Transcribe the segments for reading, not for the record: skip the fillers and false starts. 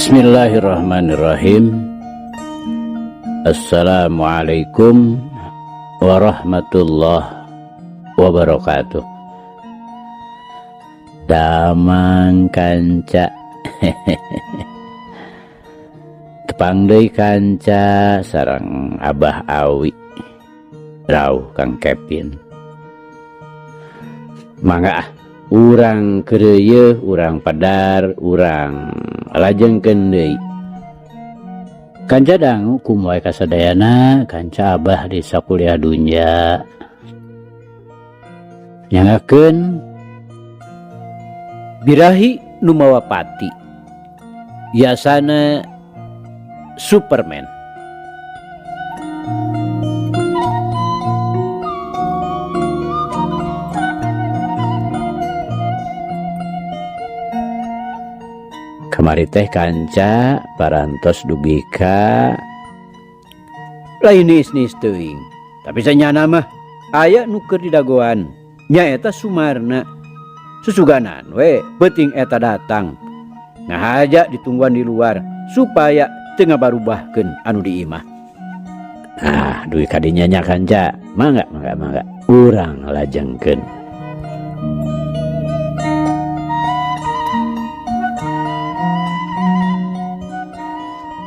Bismillahirrahmanirrahim. Assalamualaikum warahmatullahi wabarakatuh. Damang kanca. Tepang deui kanca sareng Abah Awi. Rauh Kang Kevin. Mangga ah, urang keureuyeung, urang padar, urang lajengkeun deui. Kanca dangu kumaha kasadayana kanca Abah di sakuliah dunya. Nyangakeun birahi nu mawa pati. Yasana Superman. Kamari teh kanca parantos dugi ka lain nis-nis teuing. Tapi sanyana mah aya nu keur didagoan nyaeta Sumarna. Susuganan we peuting eta datang. Ngahaja ditungguan di luar supaya teu ngabarubahkeun anu di imah. Ah, dugi kadinya nya kanca. Mangga, mangga, mangga. Urang lajengkeun.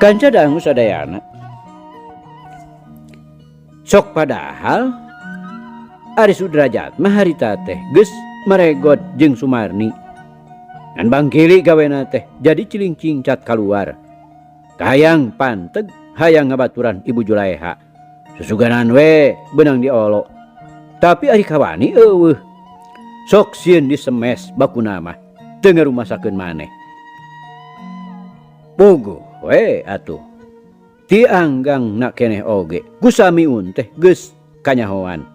Kanca dangu sadayana. Sok padahal Ari Sudrajat mah harita teh geus maregot jeung Sumarni. Ngan bangkili gawena teh jadi ciling cingcat kaluar. Kahayang panteg hayang ngabaturan Ibu Julaeha. Susuganan we beunang diolo. Tapi ari kawani eueuh. Sok sieun disemes bakuna mah teu ngarumasakeun maneh. Puguh we atuh. Ti anggang na keneh oge ku Samiun teh geus kanyahoan.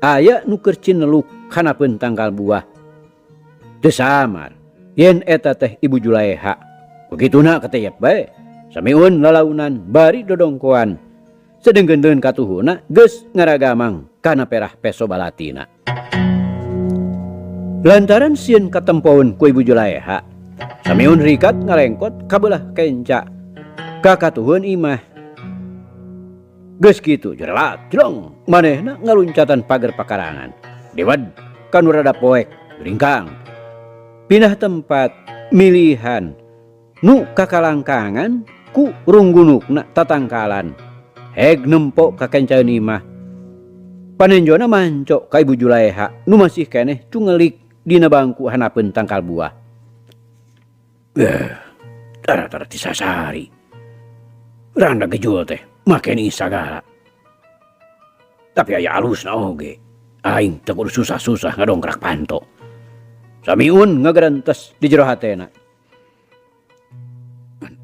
Aya nu keur cineluk kanapeun tangkal buah. Teu samar yen eta teh Ibu Julaeha. Begituna kateyep bae. Samiun lalaunan bari dodongkoan. Sedengkeun katuhuna geus ngaragamang kana perah peso balatina. Lantaran sieun katempoeun ku Ibu Julaeha, Samiun rikat ngalengkot kabelah kenca ka katuhun imah. Geus kitu jerelat jlong manehna ngaluncatan pager pakarangan. Dewad kanu rada poek ringkang. Pindah tempat milihan nu kakalangkangan ku runggunukna tatangkalan. Heg nempok ka kencaeun imah. Panenjona mancok ka Ibu Julaeha nu masih keneh cungelik dina bangku hanapeun tangkal buah. Tara-tara tisasari. Randa gejul teh make ni sagala. Tapi aya alusna oge. Aing teu kudu susah-susah ngadongkrak panto. Samiun ngagerentes di jero hatena.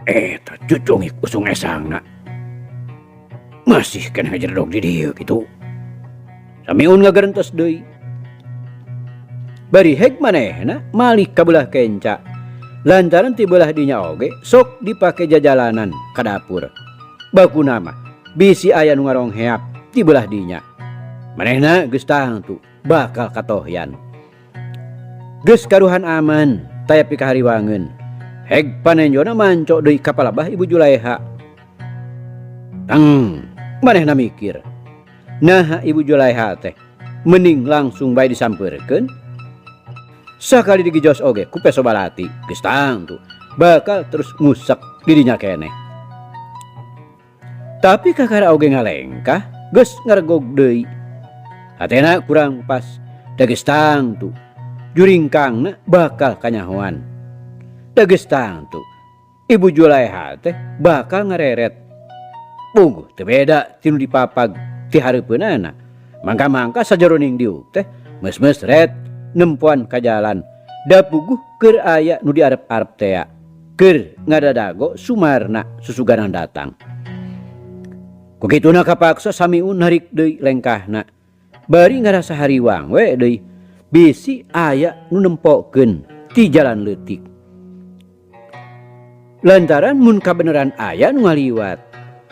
Eta cucungik usung esangna. Masih keneh ngajedog di dieu kitu. Samiun ngagerentes deui. Bari heg manehna malik ka belah kenca. Lantaran ti belah dinya oge sok dipake jajalanan ka dapur. Bakuna mah bisi aya nu ngarongheap ti belah dinya. Manehna geus tangtu bakal katohyan. Geus karuhan aman taya pikahariwangeun. Heg panenjona mancok deui ka palabah Ibu Julaeha. Tang manehna mikir. Naha Ibu Julaeha teh mending langsung bae disampeurkeun. Sakali digijos oge ku peso balati geus tangtu bakal terus ngusek dirinya keneh. Tapi kakara oge ngalengkah geus ngaregog deui. Hatena kurang pas da geus tangtu juringkangna bakal kanyahoan. Da geus tangtu Ibu Julaeha teh bakal ngareret. Puguh teu beda tinu dipapag ti hareupeunana. Mangka-mangka sajeroning diuk teh meus-meus ret nempoan ka jalan. Da puguh keur aya nu diarep-arep tea. Keur ngadadago Sumarna susuganan datang. Ku kituna kapaksa Samiun narik deui lengkahna. Bari ngarasa hariwang we deui bisi aya nu nempokeun ti jalan leutik. Lantaran mun kabeneran aya nu ngaliwat,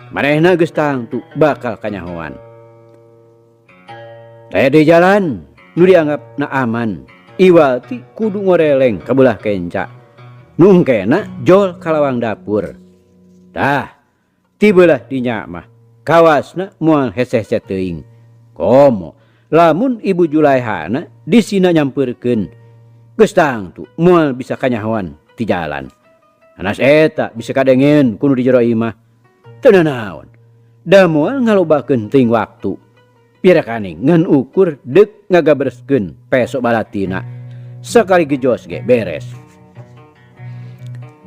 manehna geus tangtu bakal kanyahoan. Taya di jalan nu dianggap na aman, iwal ti kudu ngoreleng ka belah kenca. Nu engkena jol ka lawang dapur. Tah, ti beulah dinya mah kawasna moal hese-hese teuing. Komo lamun Ibu Julaehana disina nyampeurkeun, geus tangtu moal bisa kanyahoan ti jalan. Anas eta bisa kadengeun ku nu di jero imah. Teu nanaon, da moal ngalobakeun teuing waktu. Pirakaning ngan ukur deuk ngagabreskeun peso balatina. Sakali gejos ge beres.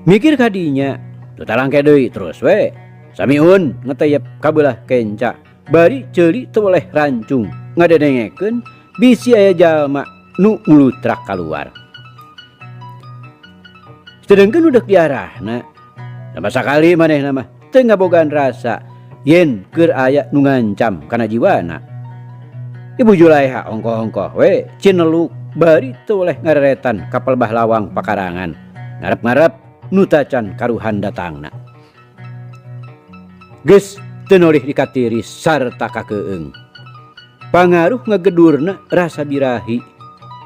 Mikir kadinya, teu talangke deui terus we. Samiun ngeteyep ka beulah kenca, bari ceuli teu weleh rancung ngadenengekeun bisi aya jalma nu ngulutrak kaluar. Sedengkeun nu deuk diarahna, sama sakali manehna mah teu ngabogaan rasa yen keur aya nu ngancam kana jiwana. Ibu Julaeha ongkoh-ongkoh we cineluk bari teu weleh ngareretan ka pelbah lawang pakarangan, ngarep-ngarep nu tacan karuhan datangna. Geus teu nolih dikatiris sarta kakeung. Pangaruh ngagedurna rasa birahi.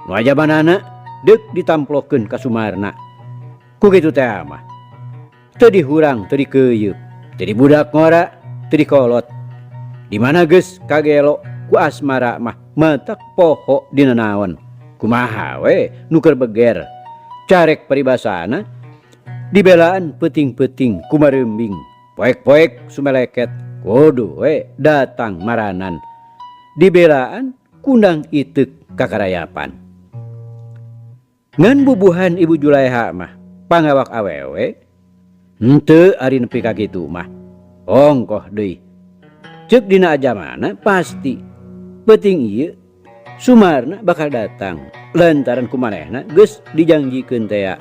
Nu ajabanana deuk ditamplokeun ka Sumarna. Ku kitu teh mah teu dihurang teu dikeuyeup, teu dibudak ngora, teu dikolot. Di mana geus kagelo ku asmara mah matak poho dina naon. Kumaha we nu keur beger. Carek paribasana dibelaan peuting-peuting kumareumbing, poek-poek sumeleket, kudu we datang maranan. Dibelaan kundang iteuk kakarayapan. Ngan bubuhan Ibu Julaeha mah pangawak awewe henteu ari nepi ka kitu mah. Ongkoh deui. Ceuk dina ajamana pasti peuting ieu Sumarna bakal datang lantaran kumanehna geus dijangjikeun tea.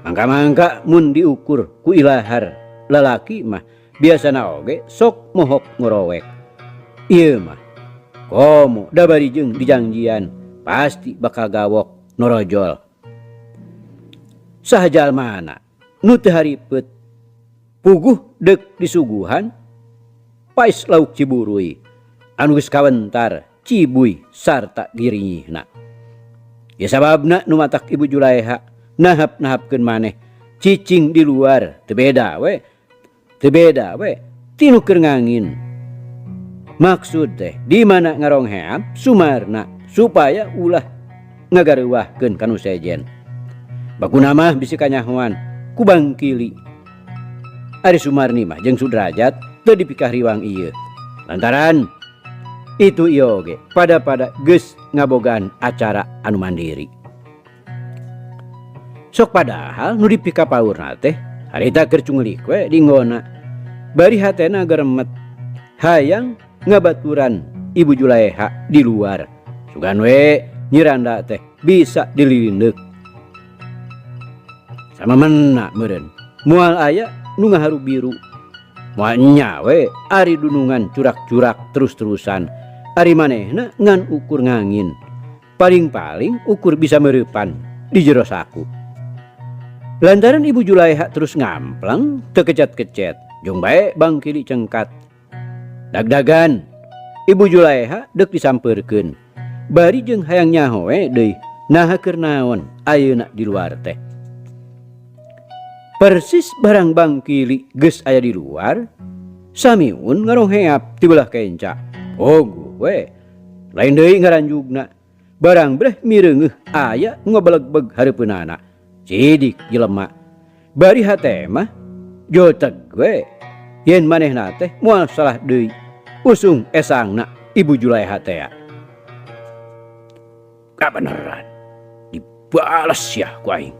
Mangka-mangka mun diukur ku ilahar lalaki mah biasana oge sok mohok ngorowek. Ieu mah komo da bari jeung dijangjian pasti bakal gawok norojol. Saha jalmana nu teu haripet puguh deuk disuguhan pais lauk ciburuy anu geus kawentar cibuy sarta girinyihna. Ya sababna nu matak Ibu Julaeha nahap-nahapkeun maneh cicing di luar teu beda we, teu beda we tinu keur ngangin. Maksud teh di mana ngarongheap Sumarna supaya ulah ngagareuwahkeun ka nu sejen. Bakuna mah bisi kanyahoan ku Bangkili. Ari Sumarni mah jeung Sudrajat teu dipikahriwang ieu. Lantaran itu ieu oge pada-pada geus ngabogaan acara anu mandiri. Sok padahal nu dipikapaurna teh harita keur cungelik we dinggona. Bari hatena geremet hayang ngabaturan Ibu Julaeha di luar. Sugan we nyiranda teh bisa dililindeuk. Sama mena meureun moal aya nu ngaharu biru. Moal nya we ari dunungan curak-curak terus-terusan. Ari manehna ngan ukur ngangin. Paling-paling ukur bisa mereupan di jero saku. Lantaran Ibu Julaeha terus ngamplang teu kecat-kecet, jung bae Bangkili cengkat. Dagdagan Ibu Julaeha deuk disampeurkeun. Bari jeung hayang nyaho we deui naha keur naon ayeuna di luar teh. Persis barang Bangkili geus aya di luar, Samiun ngarongheap ti beulah kenca. Oguh we, lain deui ngaranjugna. Barang breh mireungeuh aya ngobelegbeg hareupeunana. Sidik jelema. Bari hate mah joteg we. Yen manehna teh moal salah deui. Usung esangna Ibu Julaeha tea. Kabeneran dibales sia ku aing.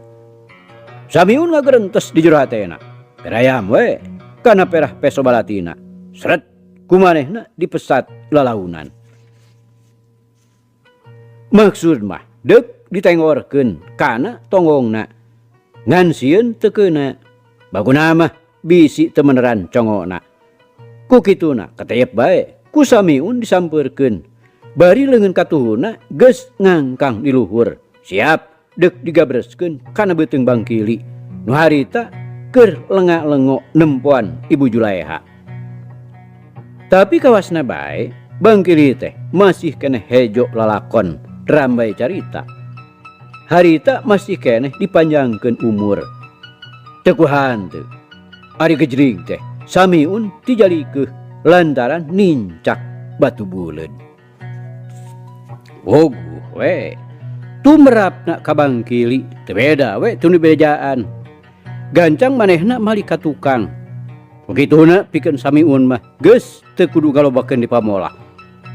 Samiun ngagerentes di jero hatena. Perayam we kana perah peso balatina. Sret kumanehna dipesat lalaunan. Maksud mah deuk ditengorkeun kana tonggongna. Ngan sieun teu keuna. Baguna mah bisi teu meneran congona. Ku kituna keteyep bae ku Samiun disampeurkeun. Bari leungeun katuhuna geus ngangkang di luhur. Siap deuk digabreskeun kana beuteung Bangkili. Nu harita keur lenga-lengo nempoan Ibu Julaeha. Tapi kawasna bae Bangkili teh masih keneh hejo lalakon rambai carita. Harita masih keneh dipanjangkeun umur. Teu ku hanteu. Ari gejrig teh Samiun tijalikeuh lantaran nincak batu buleud. Woguh we. Tumrapna ka Bangkili teu beda we teu nu bejaan. Gancang manehna malik ka tukang. Begituna pikeun Samiun mah geus teu kudu ngalobakeun di pamolah.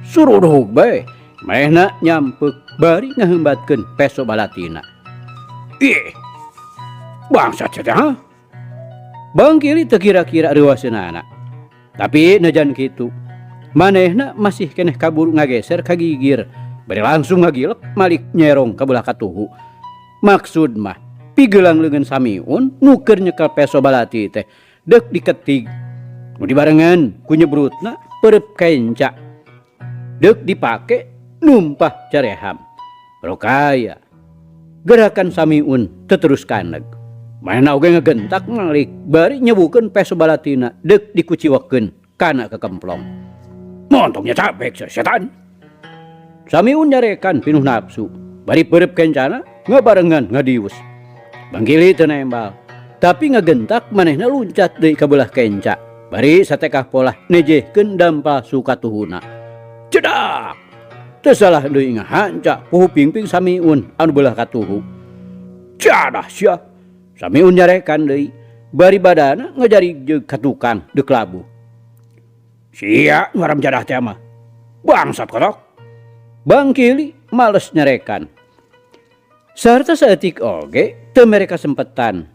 Suruduhug bae manehna nyampeuk bari ngaheumbatkeun peso balatina. Ih. Bangsat sia teh ha. Bangkili teu kira-kira reuaseunana. Tapi najan kitu, manehna masih keneh kaburu ngageser ka gigir, bari langsung ngagilek malik nyerong ka belah katuhu. Maksud mah pigelang leungeun Samiun nu keur nyekel peso balati teh deuk diketig. Nu dibarengan ku nyebrutna peureub kenca. Deuk dipake numpah careham. Rokaya. Gerakan Samiun teterus kaneg. Manehna oge ngagentak malik bari nyebukeun peso balatina deuk dikuciwakeun kana kekemplong. Montongnya capek setan. Samiun nyarekan pinuh nafsu, bari peureub kencana ngabarengan ngadius. Bangkili teu nembal, tapi ngagentak manehna luncat deui ka beulah kenca. Bari satekah polah nejehkeun dampal sukatuhuna. Cedak! Teu salah deui ngahanca puhu pingping Samiun anu beulah katuhu. Jadah sia! Samiun nyarekan deui, bari badana ngajarig jeung ka tukang deuk labuh. Sia nu haram jadah teh mah. Bangsat kotok. Bangkili males nyarekan. Sarta saeutik oge teu mere kasempetan.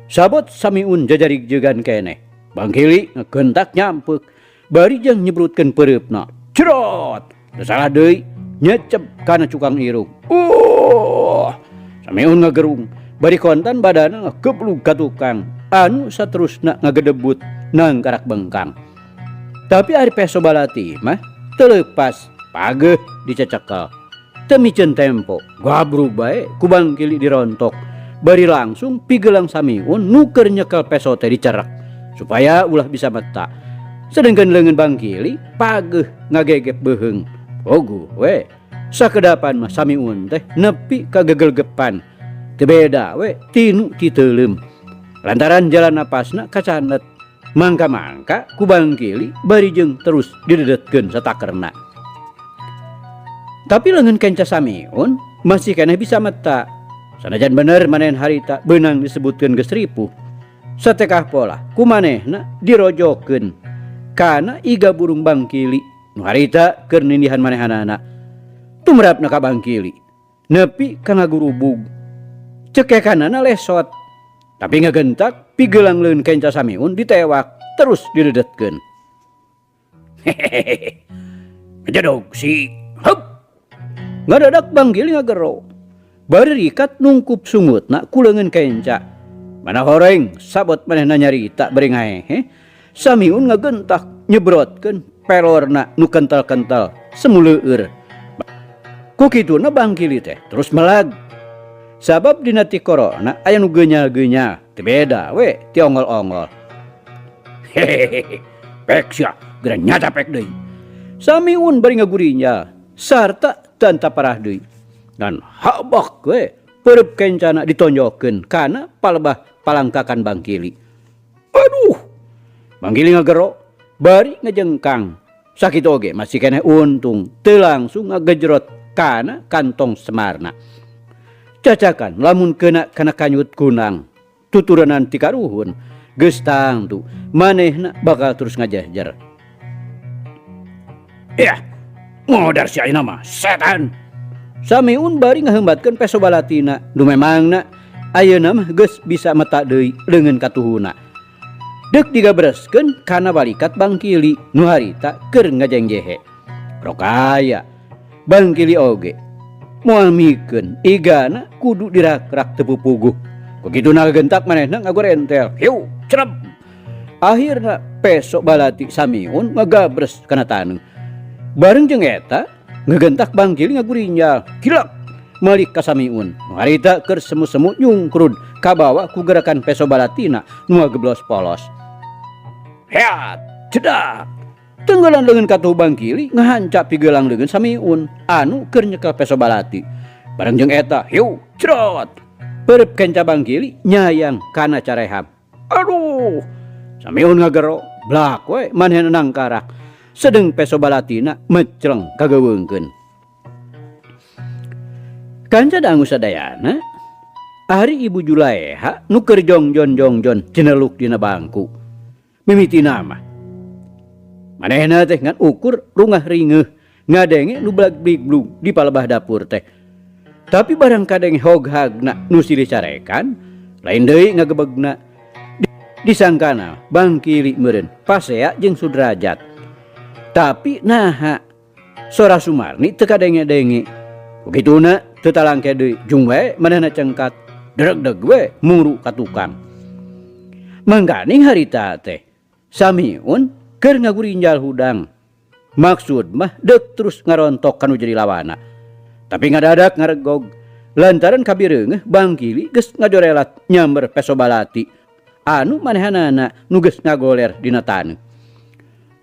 Sabot Samiun jajarig jegan keneh. Bangkili ngegentak nyampeuk bari jeung nyebrutkeun peureupna. Cerot! Teu salah deui nyecep kana cukang irung. Samiun ngagerung bari kontan badana ngegeblug ka tukang anu saterusna ngagedebut nangkarak bengkang. Tapi ari peso balati mah teu leupas pageuh dicecekel. Teu miceun tempo, gabrug bae ku Bangkili dirontok. Bari langsung pigelang Samiun nu keur nyekel peso teh dicerek supaya ulah bisa meta. Sedengkeun leungeun Bangkili pageuh ngagegep beuheung. Oguh we. Sakedapan mah Samiun teh nepi ka gegelgepan. Teu beda we tinu titeuleum. Lantaran jalan napasna kacanet. Mangka-mangka ku Bangkili bari jeung terus didedetkeun satakerna. Tapi leungeun kenca Samiun masih keneh bisa meta. Sanajan bener manehna harita beunang disebutkeun geus ripuh. Satekah polah ku manehna dirojokeun kana iga burung Bangkili nu harita keur nindihan manehanana. Tumrapna ka Bangkili nepi ka ngagurubug. Cekekanana lesot. Tapi ngagentak pigelang leun kenca Samiun ditewak terus didedetkeun. Hehehe. Ngejedog si hup. Ngadadak Bangkili ngagero. Bari rikat nungkup sungutna ku leungeun kenca. Mana horeng sabot manehna nyarita bari ngaehe. Samiun ngagentak nyebrotkeun pelorna nu kental-kental semuleueur. Ku kituna Bangkili teh terus melag. Sabab dina tikorona aya nu geunyal-geunyal, teu beda we ti ongol-ongol. Hehehe, pek sia, geura nyata pek deui. Samiun bari ngagurinya sarta teu parah deui. Dan habak we peureub kencana ditonjokeun kana palebah palangkakan Bangkili. Aduh, Bangkili ngagero bari ngejengkang. Sakitu oge masih keneh untung teu langsung ngagejrot kana kantong semarna. Cacakan lamun kena kana kanyut kunang tuturanan ti karuhun geus tangtu manehna bakal terus ngajajar. Yah, modar si ayeuna mah setan. Samiun bari ngaheumbatkeun peso balatina nu memangna ayeuna mah geus bisa meta deui leungeun katuhuna. Deuk digabreskeun kana balikat Bangkili nu harita keur ngajengjehe. Rokaya Bangkili oge moal mikeun igana kudu dirakrak teu pupuguh. Begituna gentak manehna ngagorentel. Hiu, cerep. Akhirna peso balati Samiun ngagabres kana taneuh. Bareng jeung eta ngegentak Bangkili ngagurinyal. Gilak malik ka Samiun. Nu harita keur semu-semu nyungkrud kabawa ku gerakan peso balatina nu ngageblos polos. Heat, cedak. Tenggelan leungeun katuhu Bangkili ngahanca pigelang leungeun Samiun anu keur nyekel peso balati. Bareng jeung eta, hiu, cerot. Perep kenca Bangkili nyayang kana careham. Aduh! Samiun ngagero, blak we manehna nangkarak. Sedeng peso balatina mecleng kageuweungkeun. Kanca dangu sadayana, ari Ibu Julaeha nu keur jongjon-jongjon cineluk dina bangku. Mimitina mah manehna teh ngan ukur rungah ringeuh ngadenge nu blag-blig-blug di palebah dapur teh. Tapi barang kadenge hoghagna nu silih carekan, lain deui ngagebegna. Disangkana Bangkili meureun pasea jeung Sudrajat. Tapi naha sora Sumarni teu kadenge-denge. Kukituna teu talangke deui jung wae manehna cengkat, dregdeg we muru ka tukang. Mangkaning harita teh Samiun keur ngagurinjal hudang. Maksud mah deuk terus ngarontok kanu jadi lawana. Tapi ngadadak ngaregog lantaran kabireungeuh Bangkili geus ngajorelat nyamber peso balati anu manehanana nu geus ngagoler dina taneuh.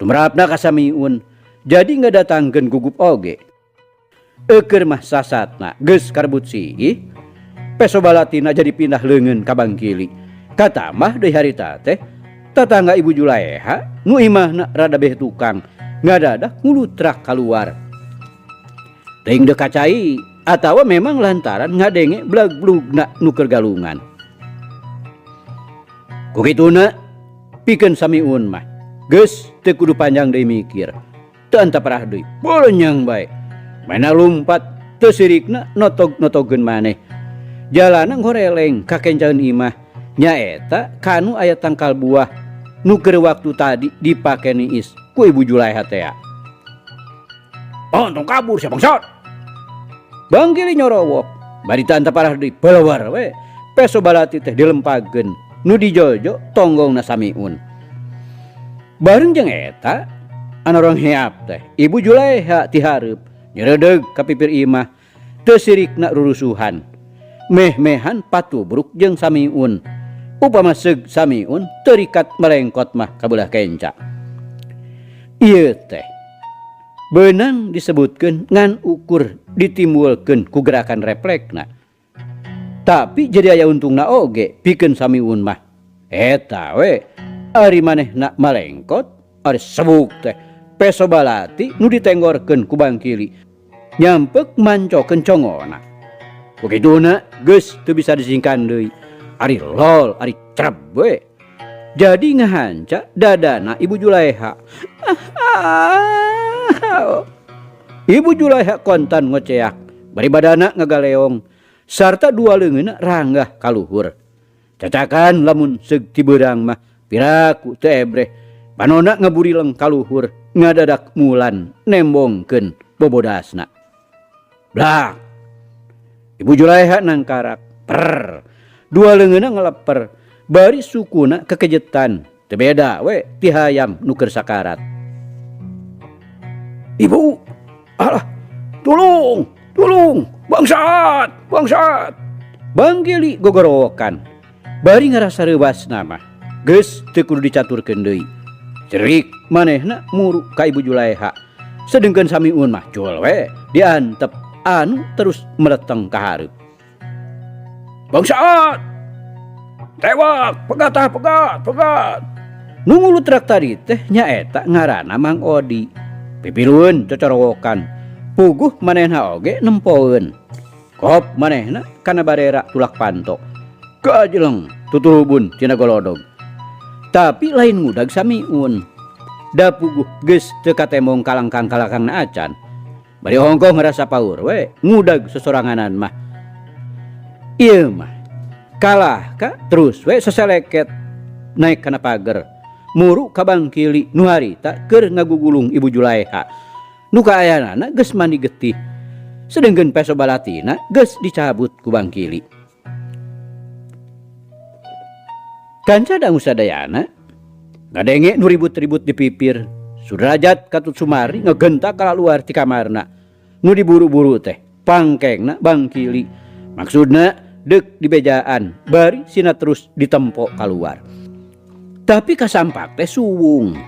Tumrapna ka Samiun jadi ngadatangkeun gugup oge. Eukeur mah sasatna geus karebut siih, peso balatina jadi pindah leungeun ka Bangkili. Katamah deui harita teh tatangga Ibu Julaeha nu imahna rada beh tukang ngadadak ngulutrak kaluar. Teuing deuk ka cai atawa memang lantaran ngadenge blag-blugna nu keur galungan. Ku kituna pikeun Samiun mah geus teu kudu panjang deui mikir. Teu antaparah deui, bolenyang bae. Mana lumpat teu sirikna notog-notogeun maneh. Jalana ngoreleng ka kencaeun imah nyaeta kanu aya tangkal buah nu keur waktu tadi dipake niis ku Ibu Julaeha tea. Oh, tong kabur sia bangsat. Bangkili nyorowok, bari teu antaparah deui pelewar we. Peso balati teh dilempageun nu dijojo tonggongna Samiun. Bareng jeung eta anorong heap teh Ibu Julaeha ti hareup nyereudeg ka pipir imah teu sirikna rurusuhan. Meh-mehan patubruk jeung Samiun. Upama seug Samiun terikat melengkot mah kabelah kenca. Ieu teh beunang disebutkeun ngan ukur ditimbulkeun ku gerakan refleksna. Tapi jadi aya untungna oge pikeun Samiun mah. Eta we ari manehna malengkot, ari sebuk teh peso balati nu ditenggorkeun ku Bangkili nyampek mancokeun congona. Kukituna geus teu bisa disingkan deui. Ari lol, ari creb we. Jadi ngahanca dadana Ibu Julaeha. Ibu Julaeha kontan ngoceak, bari badana ngagaleong sarta dua leungeunna ranggah kaluhur. Cacakan lamun seug ti beurang mah piraku teu ebreh. Panona ngaburileng kaluhur ngadadak mulan nembongkeun bobodasna. Blak. Ibu Julaeha nangkarak. Per. Dua leungeunna ngeleper, bari sukuna kekejetan. Teu beda we ti hayam nu keur sakarat. Ibu, alah, tulung, tulung, bangsat, bangsat. Bangkili gogorowokan. Bari ngarasa reuwasna mah, geus teu kudu dicaturkeun deui. Cerik manehna muru ka Ibu Julaeha. Sedengkeun Samiun mah cul we diantep anu terus meleteng ka hareup. Bangsat! Tewak, pegat ah, pegat, pegat. Nu ngulutrak tadi teh nyaeta ngaranna Mang Odi. Pipilueun cocorowokan. Puguh manehna oge nempoeun. Kop manehna kana barera tulak panto. Kajeleng tuturubun tina golodog. Tapi lain ngudag Samiun. Da puguh geus teu katemong kalangkang-kalangkangna acan. Bari ongkoh ngarasa paur we ngudag sesoranganan mah. Ieu mah kalah ka terus we seseleket naik kana pager. Muru ka Bangkili nu harita keur ngagugulung Ibu Julaeha. Nu kaayanana geus mandi getih. Sedengkeun peso balatina geus dicabut ku Bangkili. Kanca dangu sadayana ngadenge nu ribut-ribut di pipir. Sudrajat katut Sumari ngegentak kalaluar ti kamarna. Nu diburu-buru teh pangkengna Bangkili. Maksudna deuk dibejaan bari sina terus ditempo kaluar. Tapi kasampak teh suwung.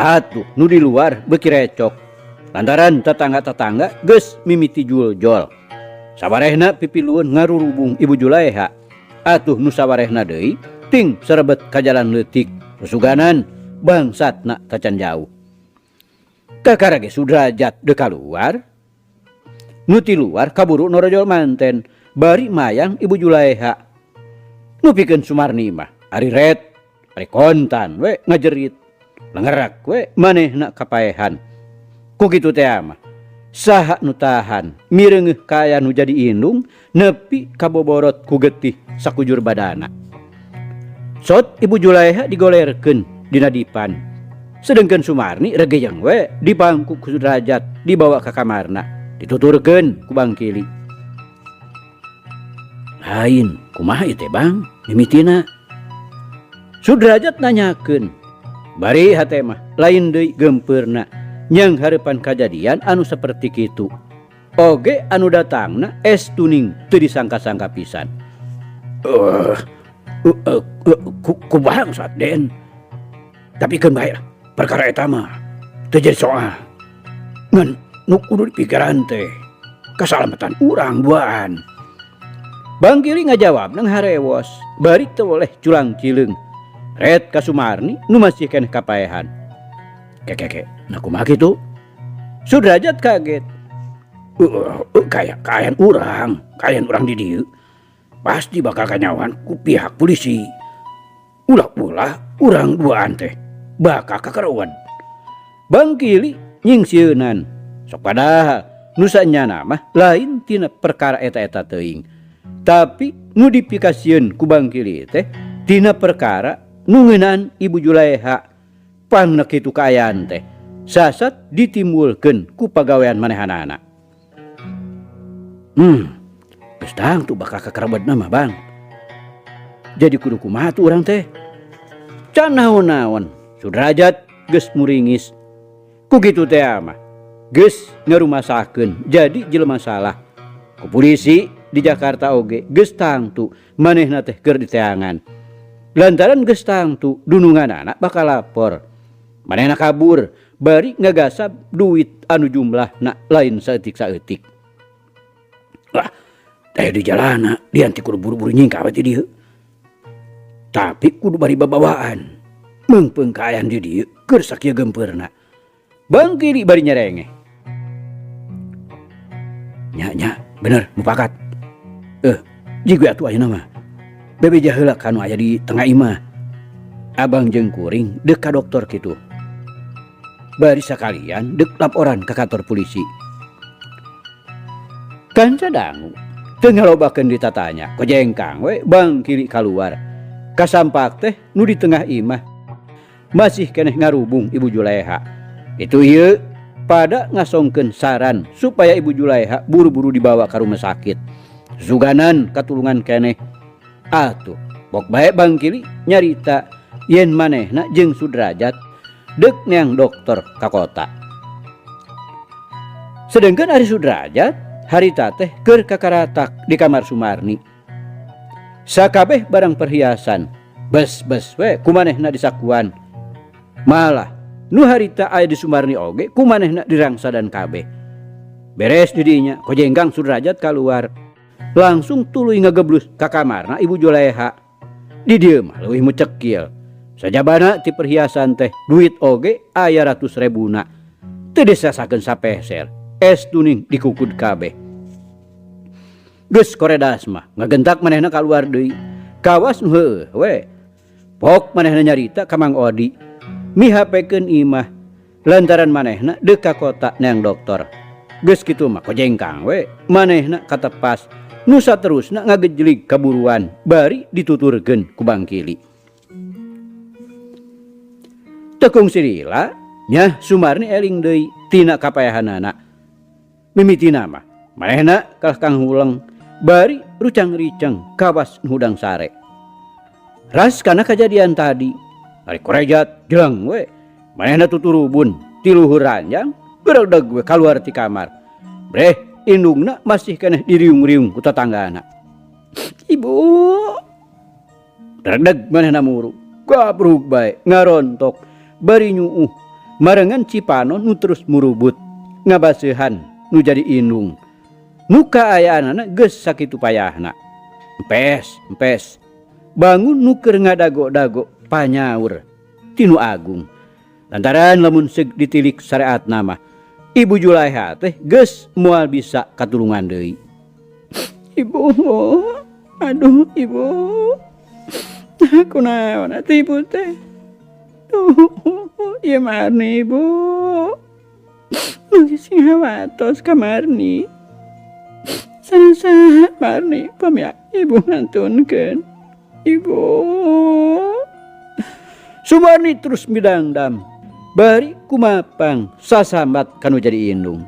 Atuh nu di luar beuki recok. Lantaran tetangga-tetangga geus mimiti juljol. Sawarehna pipilueun ngarurubung Ibu Julaeha. Atuh nu sawarehna deui ting serebet ka jalan leutik susuganan bangsatna tacan jauh. Kakara ge Sudrajat deuk kaluar. Nu ti luar kaburu norojol manten bari mayang Ibu Julaeha. Nu pikeun Sumarni mah ari ret ari kontan we ngajerit. Lengerak we manehna kapaehan. Ku kitu teh mah saha nu tahan mireungeuh kaya nu jadi indung nepi kaboborot ku getih sakujur badana. Sot Ibu Julaeha digolerkeun dina dipan. Sedengkeun Sumarni regeyeng we dipangku ku Sudrajat dibawa ka kamarna dituturkeun ku Bang Kili. Lain kumaha ieu teh Bang mimitina? Sudrajat nanyakeun. Bari hate mah lain deui gempeurna nyang hareupan kajadian anu saperti kitu. Oge anu datangna es tuning teu disangka-sangka pisan. Ku bangsat Den. Tapi keun bae lah perkara eta mah teu jadi soal. Ngan nu kudu dipikiran teh kasalamatan urang duaan. Bang Kili ngajawab nang harewos bari teu boleh culang cileung. Ret ka Sumarni nu masih keneh kapaehan. Kekeke, nah kumaha kitu? Sudrajat kaget. Kayak urang, kayan urang di dieu. Pasti bakal kanyawan ku pihak polisi. Ulah-ulah urang duaan teh bakal kakeruan. Bang Kili nyingsieunan. Sok padahal nu sanyana mah lain tina perkara eta-eta teuing. Tapi nu dipikasieun ku Bang Kili teh tina perkara nu ngeunaan Ibu Julaeha. Pangna kitu kaayaan teh sasat ditimbulkeun ku pagawean manehanana. Geus tangtu bakal kakerebetna mah Bang. Jadi kudu kumaha tuh urang teh? Can naon-naon, Sudrajat geus muringis. Ku kitu teh mah geus ngarumasakeun jadi jelema salah. Ku polisi di Jakarta oge geus tangtu manehna teh keur diteangan. Lantaran geus tangtu dununganana bakal lapor. Manehna kabur bari ngagasab duit anu jumlahna lain saeutik-saeutik. Wah, teh di jalana dianti kudu buru-buru nyingkah we ti dieu. Tapi kudu bari babawaan. Meungpeung kaayaan di dieu keur sakieu gempeurna. Bang Kili bari nyerengeh. Nya nya, bener mupakat. Jiga atuh ayeuna mah. Bebeja heula ka nu aya di tengah imah. Abang jeung kuring deuk ka dokter kitu. Bari sakalian deuk laporan ka kantor polisi. Kanca dangu teu ngalobakeun ditatanya, kojengkang we Bang Kili kaluar. Kasampak teh nu di tengah imah masih keneh ngarubung Ibu Julaeha. Itu ieu pada ngasongkeun saran supaya Ibu Julaeha buru-buru dibawa ka rumah sakit. Suganan katulungan keneh. Atuh, bok bae Bang Kili nyarita yen manehna jeung Sudrajat deuk neang dokter ka kota. Sedengkeun ari Sudrajat harita teh keur kakaratak di kamar Sumarni. Sakabeh barang perhiasan bes-bes we kumanehna disakuan. Malah nu harita aya di Sumarni oge kumanehna dirangsadan kabeh. Beres didinya kojengkang Sudrajat kaluar. Langsung tuluy ngageblus ka kamarna Ibu Julaeha. Di dieu mah leuwih mucekil. Sajabana ti perhiasan teh duit oge aya ratus rebuna. Teu disasakeun sapeser. Es tuning dikukud kabeh. Geus koredas mah ngagentak manehna kaluar deui. Kawas nu heueuh we. Pok manehna nyarita ka Mang Odi. Mihapekeun imah lantaran manehna deuk ka kota neang dokter. Geus kitu mah kojengkang we manehna katepas. Nu saterusna ngagejlig kaburuan bari dituturkeun ku Bang Kili. Tekung silila nyah Sumarni eling deui tina kapayahanana. Mimitina mah manehna kalah kang huleng bari rucang-riceng kawas nu hudang sare. Ras kana kajadian tadi ari korejat jeleng we manehna tuturubun ti luhur ranjang beredeg we kaluar ti kamar. Breh indungna masih keneh diriung-riung ku tatanggana. Ibu dredeg manehna muru gabrug bae ngarontok bari nyuuh marengan Cipanon nu terus murubut ngabaseuhan nu jadi indung. Nu kaayaanana geus sakitu payahna. Empes, empes. Bangun nu keur ngadago-dago panyaur ti nu agung. Lantaran lamun seug ditilik sareatna mah, Ibu Julaiha teh geus moal bisa katulungan deui. Ibu, aduh ibu. Kunaon atuh ibu teh? Duh, ieu Marni ibu. Masih sing hawatos ka Marni. Saha Marni pami ibu ngantunkeun. Ibu. Sumarni terus midangdam bari kumapang sasambat kanu jadi indung.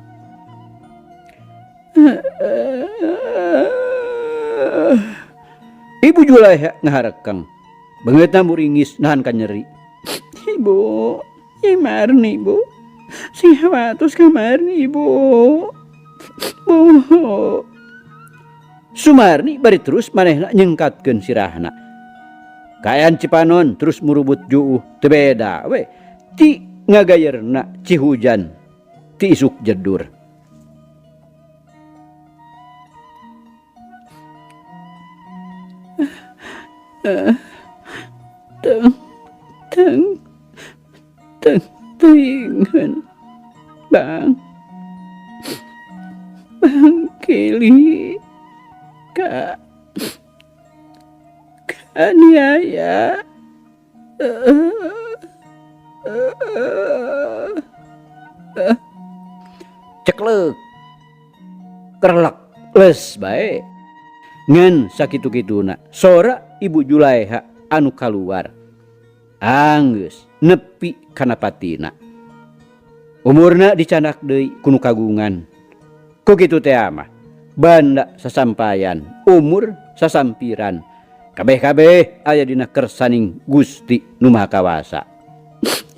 Ibu Julaiha ngaharekeng. Beungeutna muringis nahan ka nyeri. Ibu, ieu Marni bu. Sing hawatos ka Marni ibu. Bu. Sumarni bari terus manehna nyengkatkeun sirahna. Kaayaan Cipanon terus murubut juuh teu beda we ti ngagayerna cihujan ti isuk jedur. Teng teng teng teuingeun bang bang kili ka kaniaya. Ceklek kerlek les bae ngan sakitu-kituna sora Ibu Julaiha anu kaluar anggeus nepi kana patina. Umurna dicandak deui ku nu kagungan. Ku kitu teh mah banda sasampayan umur sasampiran kabeh-kabeh aya dina kersaning Gusti nu Maha Kawasa.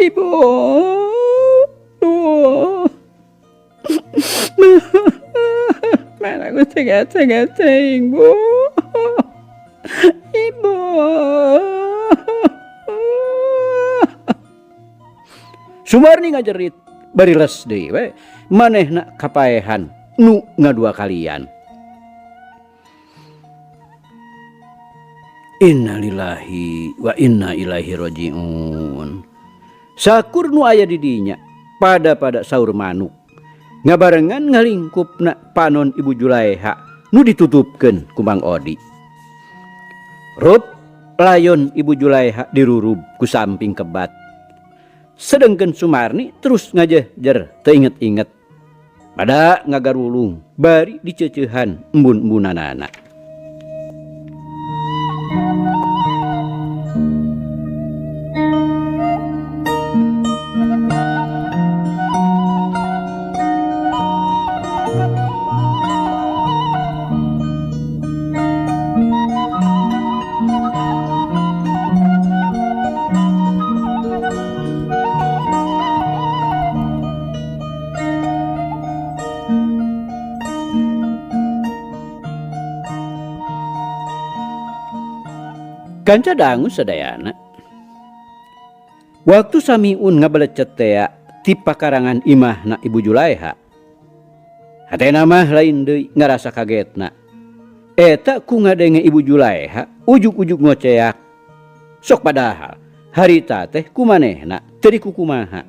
Ibu, duh. Mana ku tega-tega teuing, Bu. Ibu. Sumarni ngajerit bari les deui we manehna kapaehan nu ngadua kalian. Innalillahi wa inna ilaihi rajiun. Sakur nu aya di dinya pada-pada saur manuk. Ngabarengan ngalingkupna panon Ibu Julaiha nu ditutupkeun ku Mang Odi. Rup layon Ibu Julaiha dirurub ku samping kebat. Sedengkeun Sumarni terus ngajejer teu inget-inget. Pada ngagarulung bari diceceuhan embun-embunanana. Kanca dangu sadayana. Waktu Samiun ngabelecet tea ti pakarangan imahna Ibu Julaiha. Hatena mah lain deui ngarasa kagetna. Eta ku ngadenge Ibu Julaiha ujug-ujug ngoceak. Sok padahal harita teh kumanehna teu dikukumaha.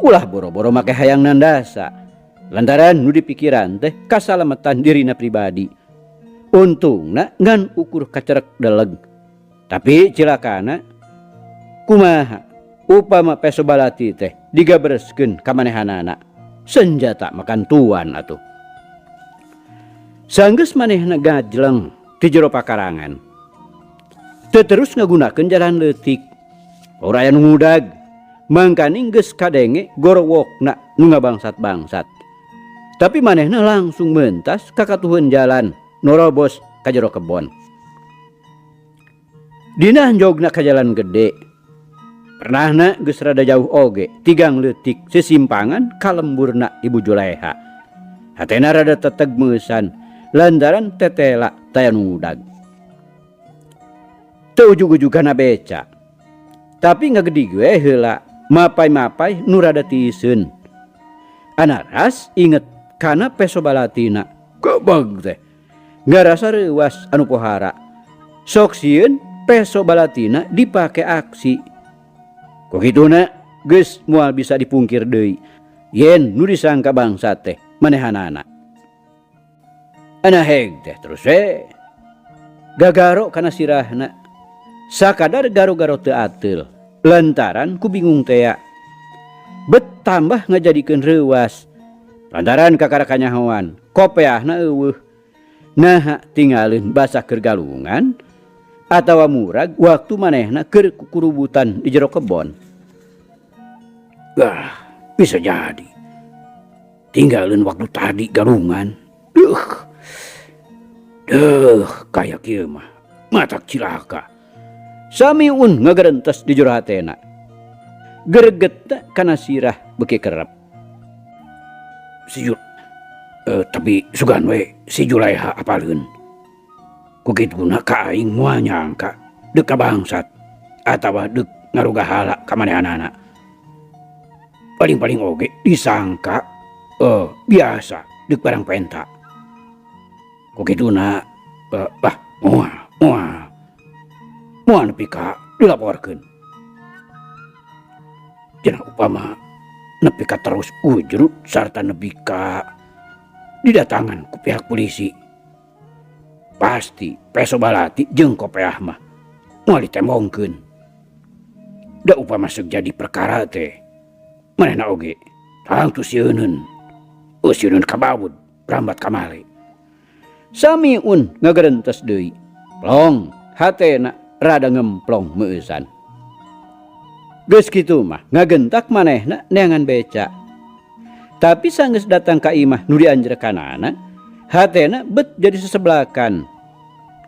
Ulah boro-boro make hayang nandasa. Lantaran nu dipikiran teh kasalametan dirina pribadi. Untungna ngan ukur kacerek deleg. Tapi cilakana kumaha upama peso balati teh digabreskeun ka manehanana. Senjata makan tuan atuh. Sanggeus manehna gajleng ti jero pakarangan. Teu terus ngagunakeun jalan leutik. Ora aya nu ngudag. Mangkaning geus kadenge gorowokna nu ngabangsat-bangsat. Tapi manehna langsung mentas ka katuhun jalan norobos ka jero kebon. Dina jogna ka jalan gede. Pernahna geus rada jauh oge, tigang leutik sesimpangan ka lemburna Ibu Julaiha. Hatena rada teteg meusan lantaran tetela taya nu ngudag. Teu ujug-ujug kana beca. Tapi ngagedig we heula, mapai-mapai nu rada tiiseun. Anaras inget kana peso balatina. Gebeg teh. Ngarasa reuwas anu pohara. Sok sieun peso balatina dipake aksi. Ku kituna geus moal bisa dipungkir deui yen nu disangka bangsat teh manehanana. Anaheg teh terus we. Gagaro kana sirahna. Sakadar garo-garo teu ateul lantaran ku bingung tea. Bet tambah ngajadikeun reuwas lantaran kakara kanyahoan kopeahna eueuh. Naha tinggalin basa keur galungan atawa murag waktu manehna keur kukurubutan di jero kebon. Wah, bisa jadi. Tinggalin waktu tadi galungan. Duh. Duh, kaya kieu mah. Matak cilaka. Samiun ngagerentes di jero hatena. Gregetna kana sirah beuki kerep. Si tapi sugan we si Julaiha apaleun. Ku kituna ka aing moal nyangka deuk ka bangsat atawa deuk ngarugahala ka manehanana. Paling-paling oge disangka biasa deuk barang penta. Ku kituna bah moal moal moal nepi ka dilaporkeun. Cenah upama nepi ka terus ujrut sarta nepi ka didatangan ku pihak polisi. Pasti peso balati jeung kopeah mah moal ditembongkeun. Da upama seuk jadi perkara teh manehna oge tangtu sieuneun. Sieuneun kabawud rambat kamale. Samiun ngagerentes deui. Plong hatena rada ngemplong meueusan. Geus kitu mah ngagentak manehna neangan beca. Tapi sanggeus datang ka imah nu dianjrekanana, hatena bet jadi seseblakan.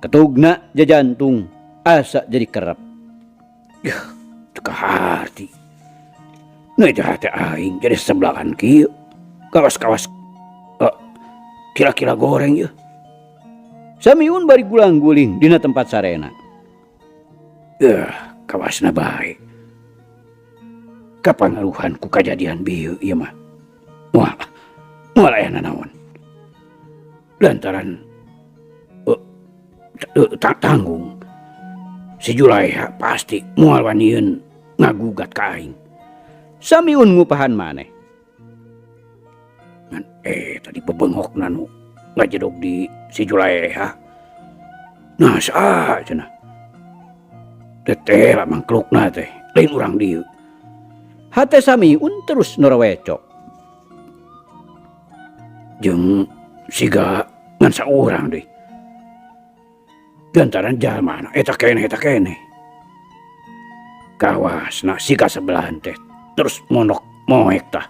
Ketugna jajantung asa jadi kerep. Yeuh, teu kaharti. Nu eta hate aing jadi seseblakan kieu. Kawas-kawas kira-kira goreng yeuh. Samiun bari gulang-guling dina tempat sarena. Kawasna bae. Kapangaruhan ku kajadian bieu ieu mah. Wah, moal aya nanaon. Lantaran tanggung. Si Julaiha pasti moal wanieun ngagugat ka aing. Samiun ngupahan maneh. Ngan tadi bebengokna nu ngajedog di si Julaiha. Nah, saha cenah. Teteh lah mangklukna teh, lain urang dieu. Hate Samiun terus norawecok. Jeung siga ngan saurang deui. Lantaran jalmana eta keneh eta keneh. Kawasna siga sebelahan teh terus monok moek tah.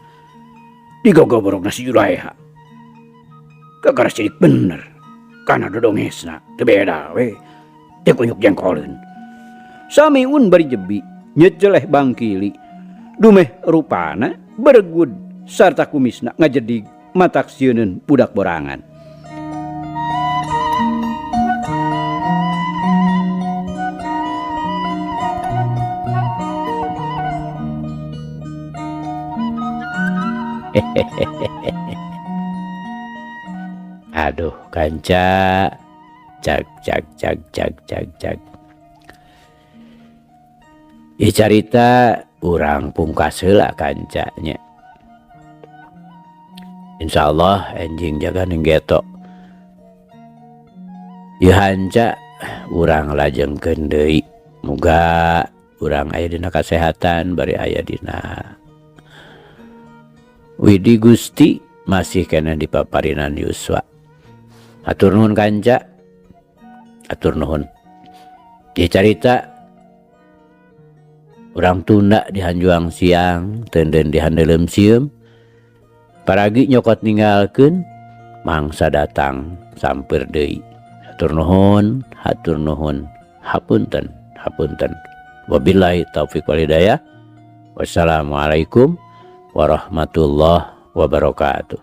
Digogoborokna si Julaiha. Kakara sidik bener kana dodongesna teu beda we. Teu kunyuk jengkoleun. Samiun bari jebi nyeceleh bangkili. Dumeh rupana beregud sarta kumisna ngajedig matak sieuneun budak borangan. Aduh kanca, cag cag cag cag cag cag. Ieu carita urang pungkas heula kancanya. Insyaallah enjing jaga ning geto. Ieu hanca urang lajengkeun deui. Muga urang aya dina kasehatan bari aya dina Widi Gusti masih keneh di paparinan Yuswa. Hatur nuhun kanca. Hatur nuhun. Ieu carita urang tunda di hanjuang siang, teunden di handeuleum sieum. Paragi nyokot ninggalkeun, mangsa datang sampeur deui. Hatur nuhun, hatur nuhun, hapunten, hapunten. Wabillahi taufik wal hidayah. Wassalamualaikum warahmatullahi wabarakatuh.